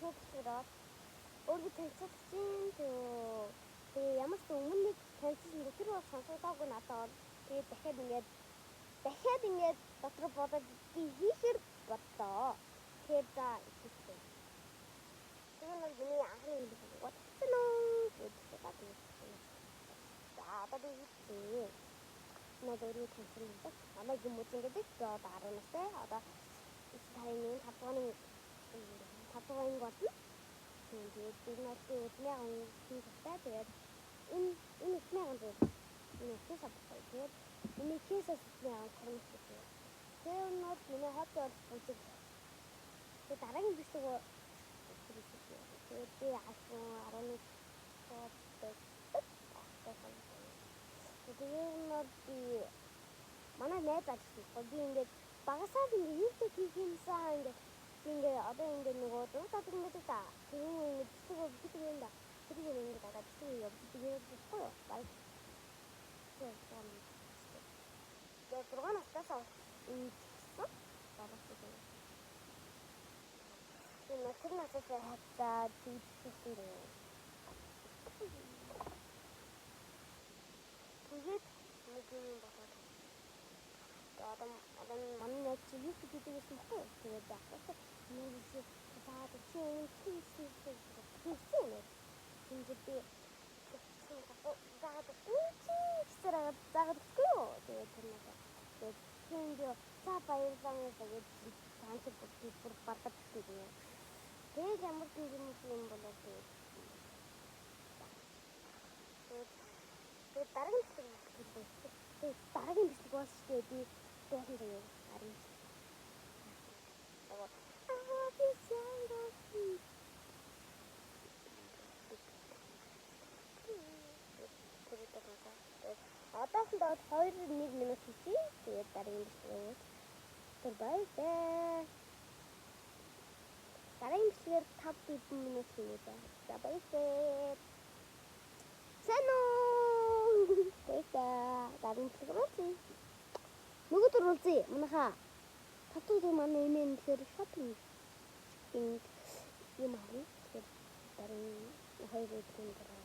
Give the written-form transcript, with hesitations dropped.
Эхний бичлэгээр бол өөрийгөө танилцуулж чинь. Тэгээ ямар ч өмнө нэг танилцсан, тэр бол сонсогдоогүй надад бол. Тэгээд дахиад ингээд дотор бодоод би хийхээр бодлоо. Тэгэхээр за, ихэвчлээ. Тэр нэг миний анхны юм биш үү? Тэгсэн үү гэж тэгээд. За, одоо би хийчихье. Надад өөрийгөө танилцуулсан. Намайг Гүмүзэн гэдэг. Би одоо 10 настай. Одоо сарын 5 дугаарын 5 дугаар анги болно. Тэгээд би нь бол 1000 хийх хэрэгтэй. Тэгээд энэ 1000 зүйл. Энэ case авахгүй. Тэгээд миний case ээс 1000 коммент гэдэг. Тэгээд нь бол миний хобби бол бүжиг. Тэгээд дараагийн бичлэг тэгээд би iPhone 11 Pro байдаг. Тэгээд нь бол би манай найз ажилласан байхгүй. Би ингээд багасаа л ингээд YouTube хийх юмсан, ингээд би ингээд одоо ингээд нөгөө зураг тадаг ингээд да. Тэр ингээд бичлэг бичлэг юм да. Тэр ингээд дагаад бичлэг явж тэгээд байхгүй юу? Баг. Тэгээд 6 настаас ингэсэн. Багасаа. Тэр тэр насаас хавцаа тэгжсэн юм. Тэгээд нэг юм болоод одоо манай найз чи YouTube хийдэг гэсэн баггүй юу? Тэгээд байхгүй. Нэг заад чи юм хийсэн хийсэн юм. Тэнд би заагаад чи гэсээр заагаад өгөхгүй юу? Тэгээд тэр надад тэгээд тийм би за баярлалаа тэгээд таанч би бүр бардаг гэсэн юм. Тэгээд ямар ч юм юм болоо тэгээд тэгээд дараагийн бичлэг тэгээд дараагийн бичлэг бол шүү дээ, би дуусан заяа дараагийн бичлэг. Аа, би сайн. Одоохондоо 2 1 минут хийчихье. Тэгээд дараагийн бичлэг. Тэр баярлалаа. Дараагийн бичлэгээр 5 хэдэн минут хийнэ за. За, баярлалаа. Сайн уу? Баярлалаа. Дараагийн бичлэгээр уулзъя. Нөгөөдөр уулзъя. Манайхаа. 5 дахь өдөр манай эмээ тэгэхээр shopping юм харна. Тэгэхээр дараагийн 2 өдрийн дараа.